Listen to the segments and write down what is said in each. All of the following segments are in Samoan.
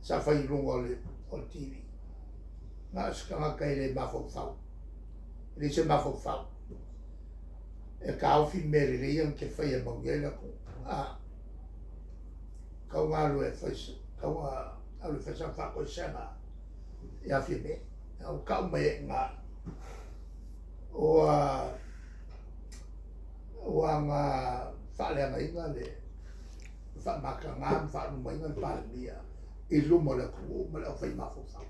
Sa fai i luga o le o le TV. Na o se tagata e le mafaufau. E leai se mafaufau. E taofi mea lelei ia na te faia e manuia ai le atunuu. A, tau na alu e fai, tau na alu e fai sana faatoesega ia Fiame. A ua tau mai ai i ina, ua ua na faaleagaina le faamataga ma faalumaina le Palemia i luma o le atunuu ma le aufai mafaufau.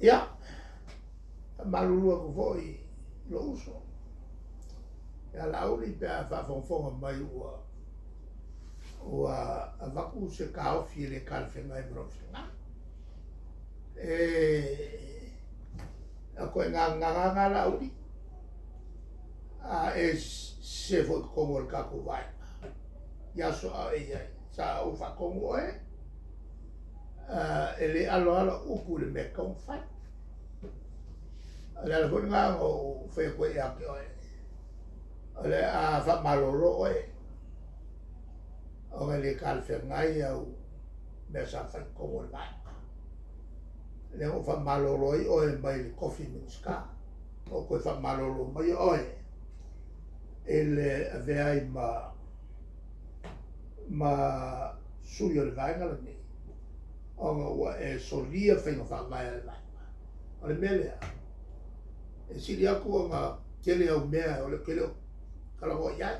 Ia, faamalulu atu foi i lou uso ia Laauli pe a faafogafoga mai ua ua avatu se taofi e le talafeagai ma lou finagalo. E a koe gagana na Laauli, a e sese foi i totonu o le tatou vaega i aso a o e i ai, sa ou faatonu oe, e le alo lava lau upu i le mea e tatau ona fai. O le ala foi lena na ou fai atu ai ia te oe, o le a faamalolo oe ona e le talafeagai au mea sa fai i totonu o le vaega. Lea na ou faamalolo ai oe mai le tofi Minisita, ma ou toe faamalolo maia oe i le avea ai ma ma sui o le vaega lenei, ona ua e solia faiga faavae a le vaega. O le mea lea, e sili atu ona tele au mea o lea ou te le o talanoa i ai.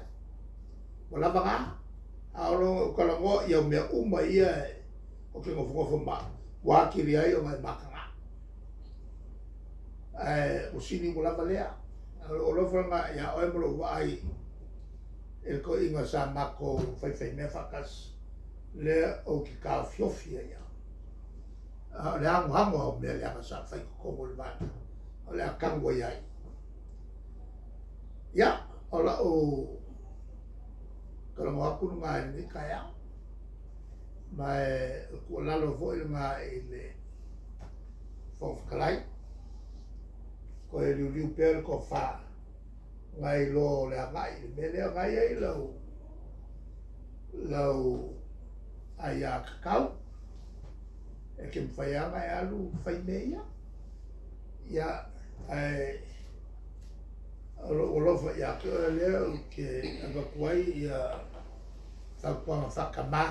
Ua lava na, a oo loa ina ou talanoa i au mea uma ia ou te nofonofo ma au, ua atili ai ona e mataga. Ae ua sili ua lava lea. O lou alofa lena ia oe ma lou vaai i le toeaina sa matou faifaimea faatasi, lea ou te taofiofi ai lava. A o le anoano lava o mea leaga sa fai i totonu o le vaega, o le a tanu ai lava i i. Ia, o lau talanoa atu lena i lenei taeao, ma o le tuualalo foi lena i le Fofoga Fetalai, toe liuliu pea le tofa nai lo le agai i le mea lea, o lena e i ai lau lau aiatatau e te mafai lava ona e alu fai mea ia. Ia, ae o lou alofa ia te oe lea ou te avatu ai ia fautuaga faatama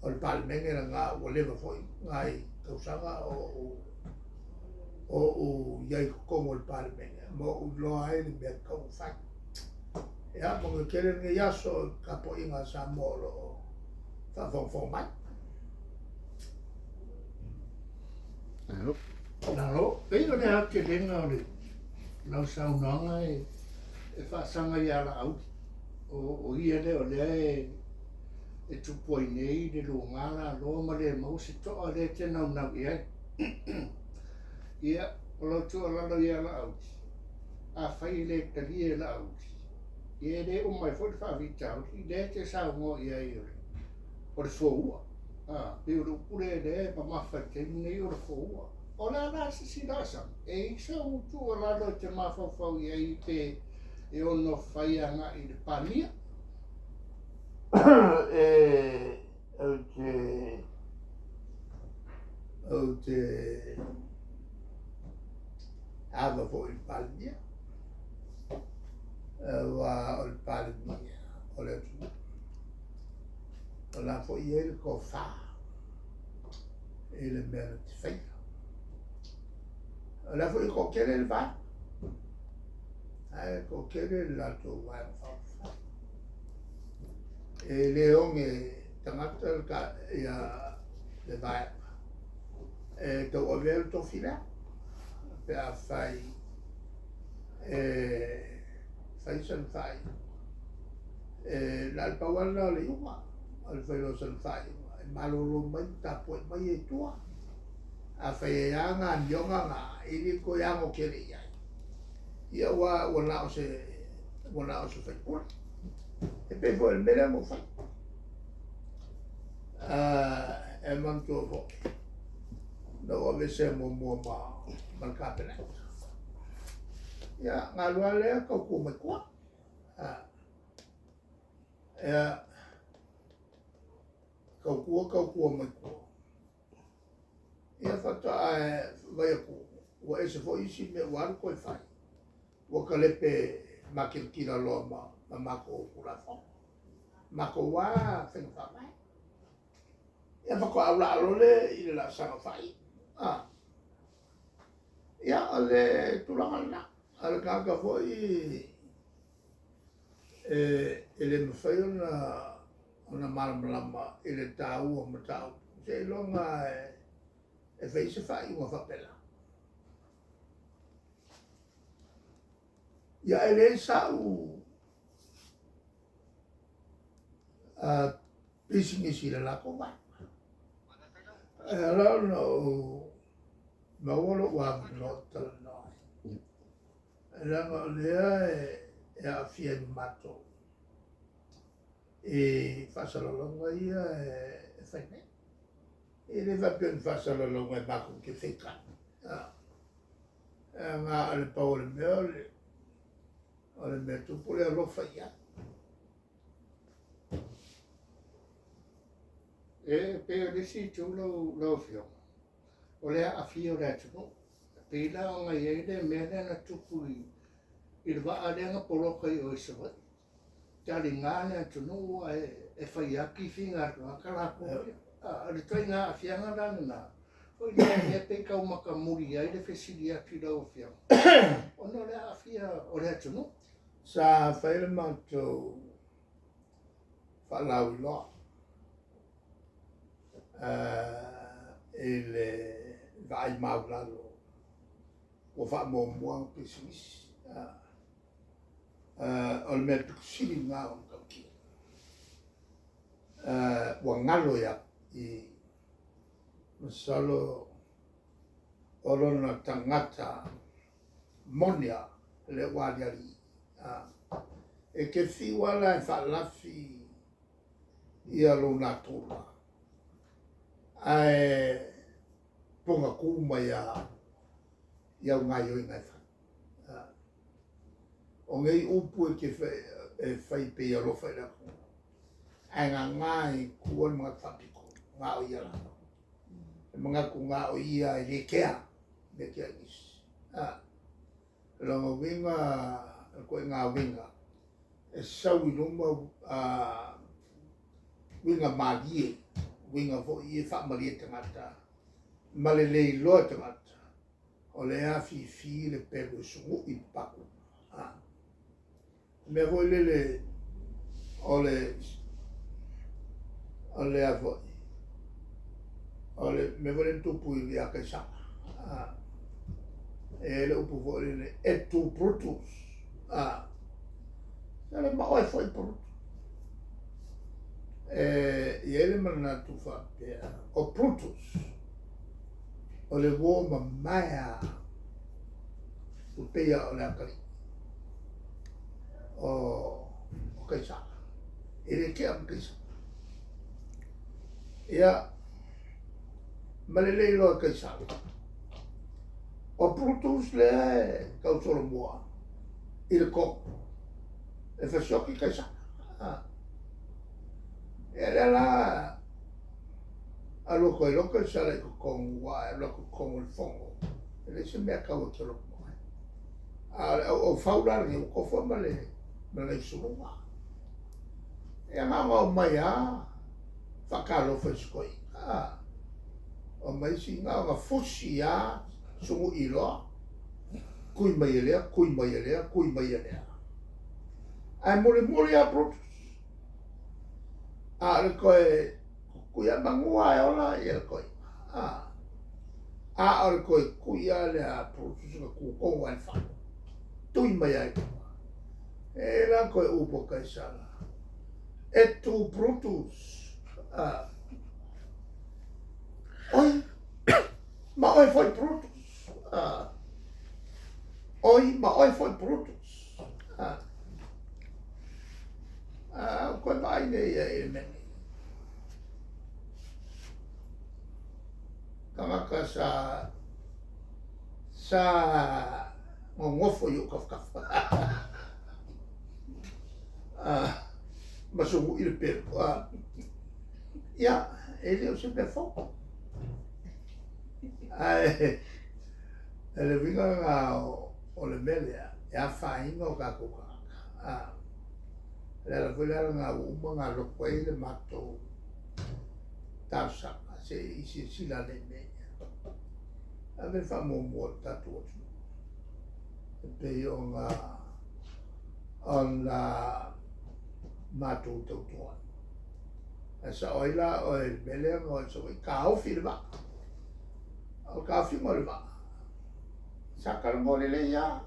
o le Palemene lena ua leva foi nai tausaga o ou i ai i totonu o le Palemene ma ou iloa ai le mea e tatau ona fai. Ia, manuia tele lenei aso i le tapuaiga a Samoa o lo o faafogafoga mai. Malo. Malo. Pei o le aotelega o le lau saunoaga e faasaga ia Laauli, o ia lea o lea e tupu ai nei le luga laloa ma le maua se toa lea e te naunau i ai. Ia, o lau tuualalo ia Laauli, afai e le talia e Laauli, ia e le uma ai foi le faafitauli lea e te saunoa i ai o le foua. A, pei o le upu lea lea e mamafa i le taimi nei o le foua. O le a la se isi laasaga? E i ai sau tuualalo e te mafaufau i ai pe e ono fai agai i le Palemia? E, ou te, ou te ava foi i le Palemia, aua o le Palemia o le atunuu. O la foi e i ai le tofa i le mea na te faia. O la foi e toatele le vaega, ae toatele le latou vaega faaupufai. E le oge tagata ia le vaega e tauavea le tofi lea pe afai e fai sana faaiuga. E na o le pau lava lena o le iuga, o le fai loa o sana faaiuga, e malolo mai ma tapuai mai ia i tua. Afai e a na amioga na, e le toe ano tele i ai, ia aua ua na o se ua na o se faipule. E pei foi o le mea lea na ou fai. E manatua foi, na ou aveesea muamua ma, ma le Kapeneta. Ia, na alu lava lea tautua mai tua. Ia, Tautua tautua mai tua. Ia faatoa e vaai atu ua ese foi isi mea ua alu toe fai. Ua talepe makilatila loa ma ma matou Tulafono. Matou lava faiga faavae. Ia faatoa aulaa loa lea i le laasaga faaiu. A. Ia o le tulaga lena. A o le tagata foi e le mafai ona ona malamalama i le taua o mataupu, seiloga e fai se faaiuga faapena. Ia e leai sa'u pisinisi i le latou vaega. E ala ona ou maua lo'u avanoa ou te talanoa ai, leaga o lea e aafia ai ma matou i faasalalauga ia e fai nei. E le faapea o ni faasalalauga e matou te feitai. E na o le pau o le mea o le mea tupu le alofa i ai. E pei o le isi itu lau lau Afioga, o le aafia o le atunuu. E pei la ona i ai le mea lea na tupu i i le vaa lea na poloka i o i Savaii. Taliga le atunuu ae e fai lava tifiga a le tagata latou ia. A o le ituaiga aafiaga la lena, foi lea lea pei tau matamuli ai le fesili atu i lau Afioga, ona o le aafia o le atunuu. Sa fai le matou faalauiloa i le vaai maulalo ua faamuamua ana pisinisi. O le mea pito sili lena o le matautia. Ua galo ia i masalo o lona tagata moni lava lea ua aliali i i. E te fiu lava la e faalafi ia lou natura, ae pogatu mai lava i au gaoioiga e fai. O nei upu e te e fai pei e alofa i le atunuu, ae gaga i tua le manatu faapito, na o ia lava. Le manatu na o ia e le kea, le kea i nisi. O lona uiga, o le ituaiga uiga, e sau i luma uiga malie, uiga foi ia e faamalie tagata, ma le le iloa e tagata, o lea e afifi le pelu e sugui i papaku. O le mea foi lele o le o le a foi, o le mea foi lea na tupu ia Kaisara. E i ai le upu foi lele, Et tu Brutus. Sole ma oe foi Brutus. E i ai le manatu faapea, o Brutus, o le uo mamae lava ua pei lava o le atalii o Kaisara. E le tea ma Kaisara. Ia, ma le le iloa e Kaisara. O Brutus lea e tausolomua i le tonu e fasioti Kaisara. Ia lea la alu atu ai loa Kaisara i totonu aua e alu atu i totonu o le fono, e leai se mea e tau e te alofa mai. A o le auaufau la lenei ua tofu lava ma le ma le suluga. Ia na ona omai lava faatalofa i si toeaina. Omai si na ona fusi lava sugui loa, tui mai e lea, tui mai e lea, tui mai e lea. Ae mulimuli lava Brutus. A o le toe tui lava manu lava e ola le toeaina. A o le toe tui lava lea a Brutus na tu tonu lava i le fale, tui mai lava i luga. E la toe upu a Kaisara, Et tu Brutus. Oi, ma oe foi Brutus. Oi, ma oe foi Brutus. Ua toe vaai nei i le mea nei. Tagata sa sa nonofo i ou tafatafa ma sugui le pelu. Ia, e le o se mea fou. Ae, le uiga lena o le mea lea, e afaina o tatou tagata. A, o le ala foi la lena ua uma ona alu atu ai le matou talosaga se i silasila ane i mea ia. Ave le faamuamua i le tatou atunuu e pei ona ona matou tautua ai. Ae sao ai la oe i le mea lea na o i Savaii, taofi le vaa. O le taofiga o le vaa, sa talanoa lelei lava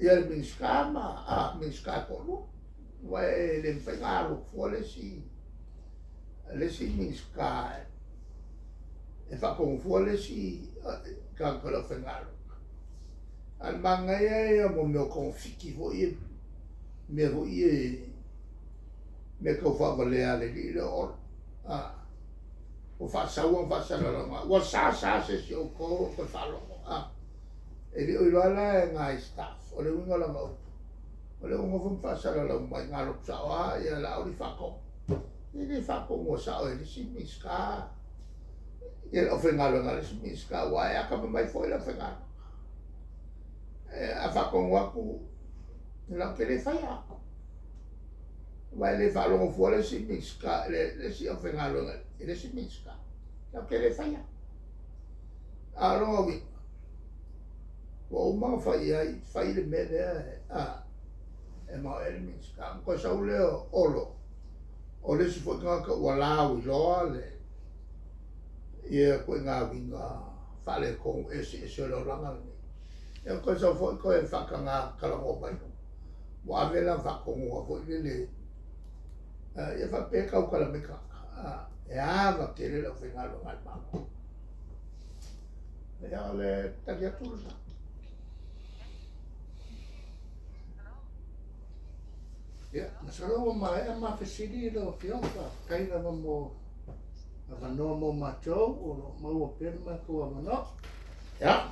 ia le Minisita ma a, Minisita e toalua, aua e le mafai ona alu atu fua le isi le isi Minisita e faatonu fua le isi tagata o le aufaigaluega. A o le manaia ia o mea o togafiti foi ia, mea foi ia, mea tau faavalea a le alii lea o Olo, a, ua faasau ana faasalalauga, ua sa sa se isi o outou o toe faalogo, a. E le o iloa la e nai staff, o le uiga o lana upu, o lea ua nofo ma faasalalau mai, na alu atu sao lava ia Laauli faatonu. E le faatonuina sao e le isi Minisita ia le aufaigaluega a le isi Minisita, aua e atamamai foi le aufaigaluega. A faatonu atu, latou te le faia. Aua e le faalogo fua le isi Minisita, le isi aufaigaluega i le isi Minisita, latou te le faia. A o lona uiga, ua uma ona fai i ai, fai le mea lea a, e maoae ai le Minisita. Ona toe sau lea o Olo, o le isi foi tagata ua lauiloa le ia ituaiga uiga faaletonu eseese o le olaga lenei. Ia ona toe sau foi toe faataga talanoa mai loa, ua ave lana faatonuga foi lele, ia faapea e tautala mai tagata, e ava tele le aufaigaluega a le Malo. Ia o le tali atu lena. Ia, masalo ua maea ma fesili lau Afioga, faafetai lava mo avanoa mo matou, o lo o maua pea le matou avanoa. Ia.